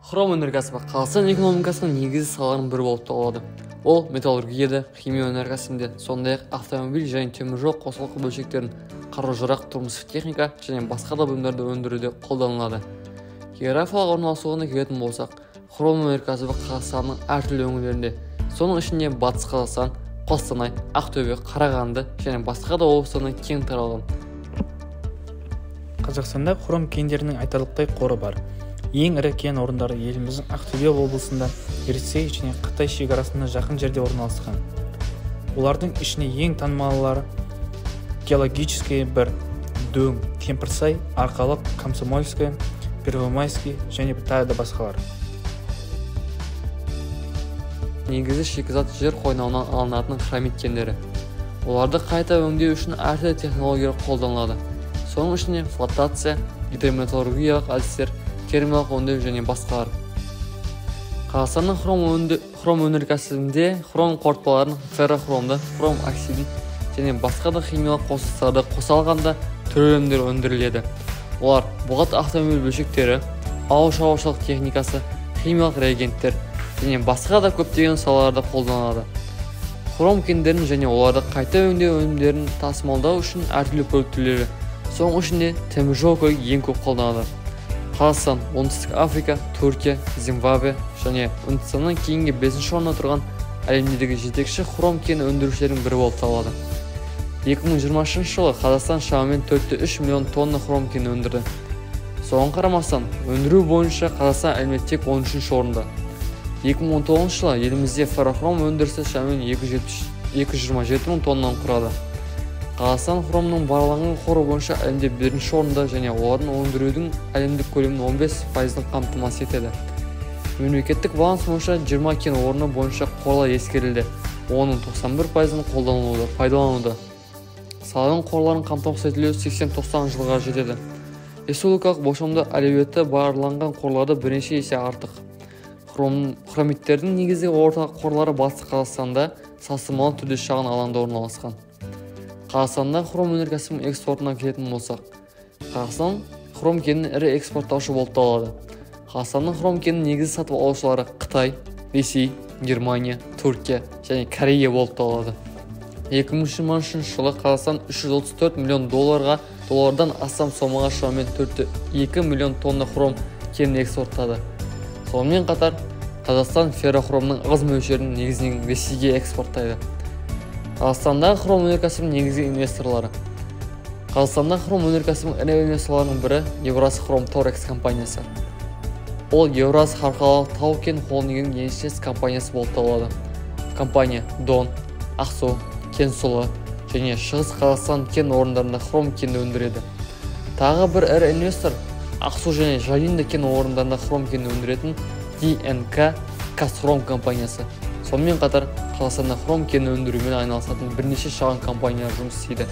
Хром өнеркәсібі Қазақстан экономикасының негізгі салаларының бірі болып табылады. Ол металлургияда, химия өнеркәсібінде, сондай-ақ автомобиль және теміржол қосалқы бөлшектерін, қару-жарақ, тұрмыстық техника және басқа да бұйымдарды өндіруде қолданылады. Географиялық орналасуына келетін болсақ, хром өнеркәсібі Қазақстанның әртүрлі өңірлерінде, соның ішінде Батыс Қазақстан, Қостанай, Ақтөбе, Қарағанды және басқа да облыстарында кең таралған. Қазақстанда хром кендерінің айтарлықтай қоры бар. Ең ірі кен орындары еліміздің Ақтөбе облысында, Ресей және Қытай шекарасына жақын жерде орналасқан. Олардың ішінде ең танымалылары Геологическое 1, Дөң, Кемпірсай, Арқалық, Комсомольское, Первомайский және тағы да басқалар. Негізі шикізат жер қойнауынан алынатын хромит кендері. Оларды қайта өңдеу үшін әртүрлі технологиялар қолданылады. Соның ішінде флотация, гидрометаллургиялық әдістер, термиялық өңдеу және басқалар. Қазақстанның хром өнеркәсібінде хром қорытпаларын, феррохромды, хром оксидін және басқа да химиялық қосылыстарды қоса алғанда түрлі өнімдер өндіріледі. Олар болат автомобиль бөлшектері, ауыл шаруашылық техникасы, химиялық реагенттер және басқа да көптеген салаларда қолданылады. Хром кендерін және оларды қайта өңдеу өнімдерін тасымалдау үшін әртүрлі көлік түрлері, соның ішінде теміржол көлігі ең көп қолданылады. Қазақстан, Оңтүстік Африка, Түркия, Зимбабве және Үндістаннан кейінгі 5-ші орында тұрған әлемдегі жетекші хром кен өндірушілердің бірі болып табылады. 2023 жылы Қазақстан шамамен 4,3 миллион тонна хром кен өндірді. Соған қарамастан, өндіру бойынша Қазақстан әлемде тек 13-ші орында. 2019 жылы елімізде феррохром өндірісі шамамен 227 мың тоннаны құрады. Қазақстан хромның барланған қоры бойынша әлемде 1-ші орында және олардың өндірудің әлемдік көлемінің 15%-ын қамтамасыз етеді. Мемлекеттік баланс бойынша 20 кен орны бойынша қорлар ескерілді, оның 91%-ын қолданылуда, пайдалануда. Саланың қорларын қамтамасыз етілуі 80-90 жылға жетеді. Республикалық болжамда әлеуеті барланған қорларды бірнеше есе артық. Хромиттердің негізгі орталық қорлары Батыс Қазақстанда салыстырмалы түрде шағын алаңда орналасқан. Қазақстанда хром өнеркәсібінің экспортына келетін болсақ, Қазақстан хром кенінің ірі экспорттаушы болып табылады. Қазақстанның хром кенінің негізгі сатып алушылары Қытай, Ресей, Германия, Түркия және Корея болып табылады. 2023 жылы Қазақстан 334 миллион доллардан астам сомаға шамамен 4,2 миллион тонна хром кенін экспорттады. Сонымен қатар, Қазақстан феррохромның аз мөлшерін негізінен Ресейге экспорттайды. Қазақстандағы хром өнеркәсібінің негізгі инвесторлары. Қазақстанда хром өнеркәсібінің ірі инвесторларының бірі Евраз Хром Торекс компаниясы. Ол Евраз халықаралық тау-кен холдингінің еншілес компаниясы болып табылады. Компания Дон, Ақсу, Кенсұлы және Шығыс Қазақстан кен орындарында хром кенді өндіреді. Тағы бір ірі инвестор Ақсу және Жалинды кен орындарында хром кенді өндіретін ДНК Казхром компаниясы. Сонымен қатар Қазақстанда хром кенін өндірумен айналысатын бірнеше шағын компаниялар жұмыс істейді.